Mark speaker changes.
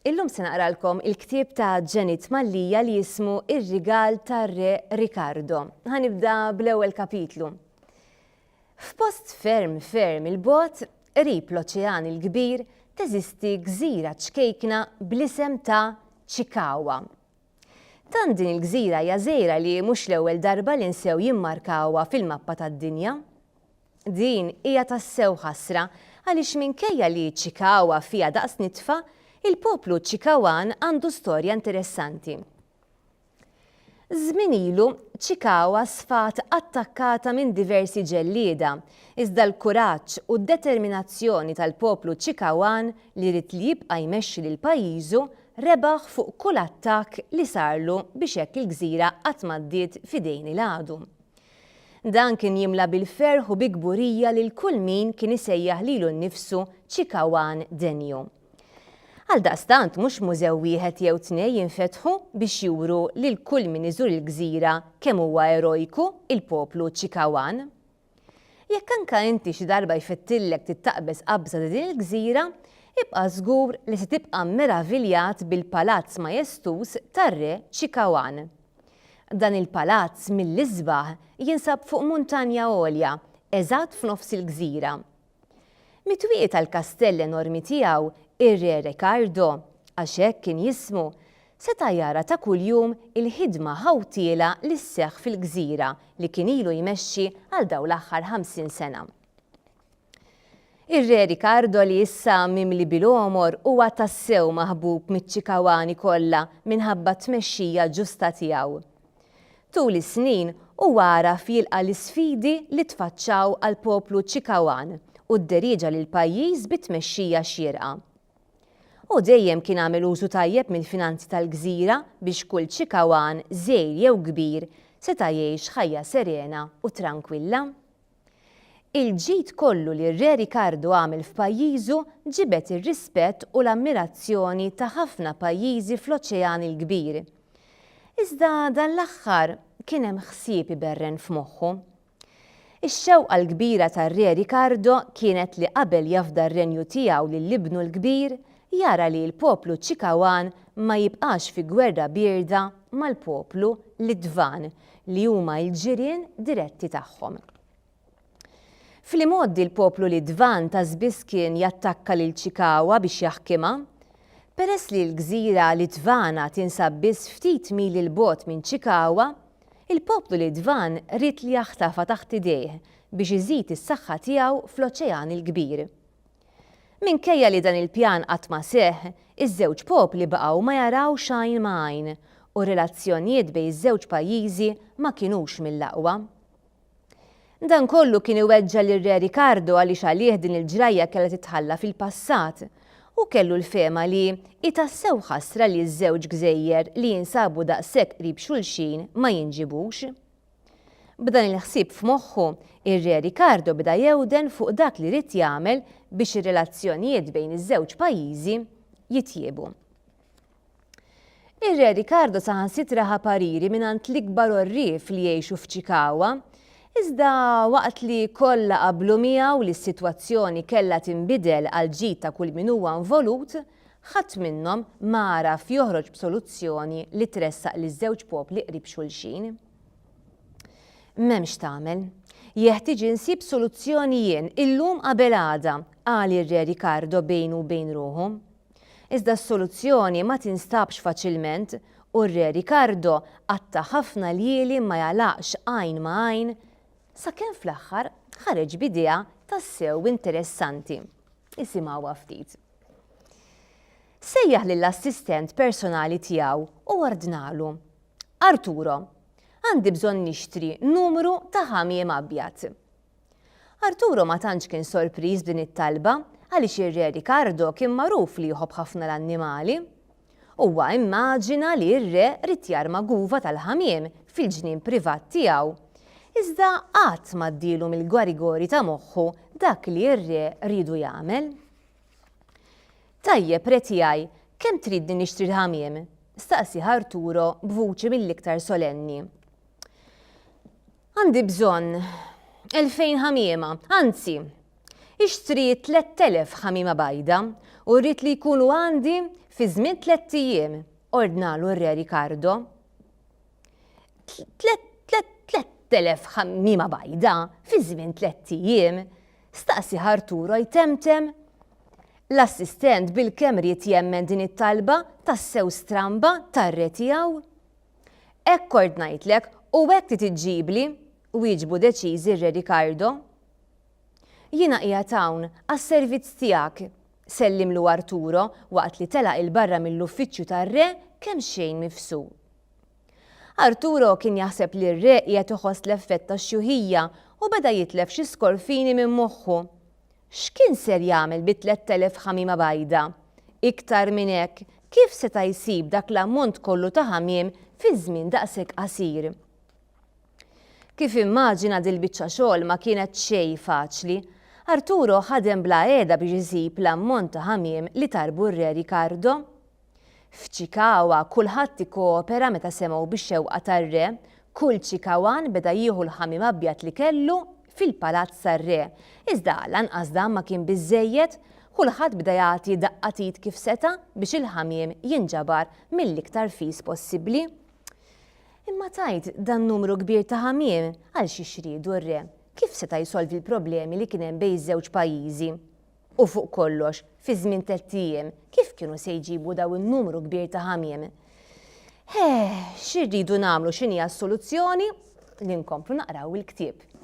Speaker 1: Illum se naqralkom il-ktieb ta' Janet Mallia li jismu Ir-Rigal tar-Re Ricardo. Ħa nibda bl-ewwel kapitlu. F'post ferm ferm 'il bogħod, qrib l-Oċean il-Kbir, teżisti gżira ċkejkna bl-isem ta' Chikawa. Tant din il-gżira hija żgħira li mhux l-ewwel darba li nsew jimmarkawha fil-mappa tad-dinja. Din hija tassew ħasra għaliex minkejja li Chikawa fiha daqs nitfa, il-poplu Chikawan għandu storja interessanti. Żmien ilu, Chikawa sfat attakkata minn diversi ġellieda, iżda l-kuraġġ u d-determinazzjoni tal-poplu Chikawan li ried li jibqa' jmexxi lil pajjiżu rebaħ fuq kull attakk li sarlu biex hekk il-gżira qatt m'għaddiet f'idejn il-għadu. Dan kien jimla bil-ferħ u bi kburija lil kull min kien isejjaħ lilu nnifsu Chikawan denju. Għaldaqstant mhux mużew wieħed jew tnej jinfetħu biex juru lil kull min iżur il-gżira kemm huwa erojku il-poplu Chikawan. Jekk anka inti xi darba jfettillek tittaqbeż qabża ta' din il-gżira, ibqa' żgur li se tibqa' mmeraviljat bil-palazz majestuż tar-Re Chikawan. Dan il-palazz mill-isbaħ jinsab fuq muntanja għolja, eżatt f'nofs il-gżira. Mit-twieqi tal-kastell enormi tiegħu, ir-Re Ricardo, għax hekk kien jismu, seta' jara ta' kuljum il-ħidma ħawtiela li sseħħ fil-gżira li kien ilu jmexxi għal dawn l-aħħar 50 sena. Ir-Re Ricardo li issa mimli bil-għomor huwa tassew maħbub miċ-Chikawani kollha minħabba t-tmexxija ġusta tiegħu. Tul is-snin, huwa għaraf jilqa' l-isfidi li tfaċċaw għall-poplu Chikawan u dderieġa lill-pajjiż bi tmexxija xierqa. Hu dejjem kien għamel użu tajjeb mill-finanzi tal-gżira biex kull Chikawan, żgħir jew kbir, seta' jgħix ħajja serena u trankwilla. Il-ġid kollu li r-Re Rikardu għamel f'pajjiżu ġibed ir-rispett u l-ammirazzjoni ta' ħafna pajjiżi fl-Oċean il-Kbir. Iżda dan l-aħħar kien hemm ħsieb iberren f'moħħu. Ix-xewqa l-kbira tar-Re Rikardo kienet li qabel jafda r-renju tiegħu lil ibnu l-kbir, jara li l-poplu Chikawan ma jibqax fi gwerra bierda mal-poplu Litvan li huma l-ġirien diretti tagħhom. Fl-imgħoddi l-poplu Litvan ta' sbiss kien jattakka lil Chikawa biex jaħkimha. Peress li l-gżira Litvana tinsab biss ftit mili 'l bogħod minn Chikawa, il-poplu Litvan ried li jaħtafha taħt idejh biex iżid is-saħħa tiegħu fl-Oċean il-Kbir. Minkejja li dan il-pjan qatt ma seħħ, iż-żewġ popli baqgħu ma jarawx għajn ma' għajn u r-relazzjonjiet bejn iż-żewġ pajjiżi ma kinux mill-aqwa. Dan kollu kien iweġġa' lir-Re Ricardo għaliex għalih din il-ġrajja kellha titħalla fil-passat. Hu kellu l-fehma li hi tassew ħasra li ż-żewġ gżejjer li jinsabu daqshekk qrib xulxin ma jinġibux. B'dan il-ħsieb f'moħħu, ir-Re Ricardo beda jhewden fuq dak li ried jagħmel biex ir-relazzjonijiet bejn iż-żewġ pajjiżi jitjiebu. Ir-Re Ricardo saħansitra ħa pariri mingħand l-ikbar għorrief li jgħixu f'Chikawa, iżda waqt li kollha qablu miegħu li s-sitwazzjoni kellha tinbidel għall-ġid ta' kull min huwa involut, ħadd minnhom ma għaraf joħroġ b'soluzzjoni li tressaq liż-żewġ popli qrib xulxin. M'hemm x'tagħmel. Jeħtieġ insib soluzzjoni jien, illum qabel għada, qal ir-Re Ricardo bejnu u bejn ruħu. Iżda s-soluzzjoni ma tinstabx faċilment u r-Re Ricardo qatta' ħafna ljieli ma jagħlaqx għajn ma' għajn sakemm fl-aħħar ħareġ b'idea tassew interessanti. Isimgħuha ftit. Sejjaħ lill-assistent personali tiegħu u ordnalu, Arturo, għandi bżonn nixtri numru ta' ħamiem abjad. Arturo ma tantx kien sorpriż b'din it-talba għaliex ir-Re Ricardo kien magħruf li jħobb ħafna l-annimali. Huwa immaġina li r-Re ried jarma guva tal-ħamiem fil-ġnien privat tiegħu. Iżda qatt m'għaddielu mill-gwarigori ta' moħħu dak li r-Re riedu jagħmel. Tajjeb, Re tiegħi, kemm tridni nixtri l-ħamiem? staqsieh Arturo b'vuċi mill-iktar solenni. Għandi bżonn 2000 ħamiema, anzi, Ixtri 3,000 ħamiema bajda u rrid li jkunu għandi fi żmien tlett ijiem, ordnalu r-Re Ricardo. 3,000 ħamiema bajda fi żmien tlett ijiem? staqsieh Arturo jtemtem. L-assistent bilkemm ried jemmen din it-talba tassew stramba tar-re tiegħu. Hekk ordnajtlek u hekk trid iġġibli, wieġbu deċiż ir-Re Ricardo. Jiena qiegħed hawn għas-servizz tiegħek, sellimlu Arturo waqt li telaq 'il barra mill-uffiċċju tar-re kemxejn mifsud. Arturo kien jaħseb li r-re qiegħed iħoss l-effett tax-xjuħija u beda jitlef xi skorfini minn moħħu. X'kien ser jagħmel bi 3,000 ħamiema bajda? Iktar minn hekk, kif seta' jsib dak l-ammont kollu ta' ħamiem fi żmien daqshekk qasir? Kif immaġina dil-biċċa xogħol ma kienet xejn faċli. Arturo ħadem bla qiegħda biex isib l-ammont ta' ħamiem li talbu r-Re Ricardo. F'Chikawa kulħadd ikkoopera meta semgħu bix-xewqa tar-Re. Kull Chikawan beda jieħu l-ħamiem abjad li kellu fil-palazz tar-Re. Iżda lanqas dan ma kien biżżejjed. Kulħadd beda jagħti daqqa t'id kif seta' biex il-ħamiem jinġabar mill-iktar fis possibbli. Imma tgħid dan numru kbir ta' ħamiem għal xiex riedu r-re? Kif seta' jsolvi l-problemi li kien hemm bejn iż-żewġ pajjiżi? U fuq kollox, fi żmien tlett ijiem, kif kienu se jġibu daw in-numru kbir ta' ħamiem? Eh, xi rridu nagħmlu x'inhi s-soluzzjoni? Li nkomplu naqraw il-ktieb.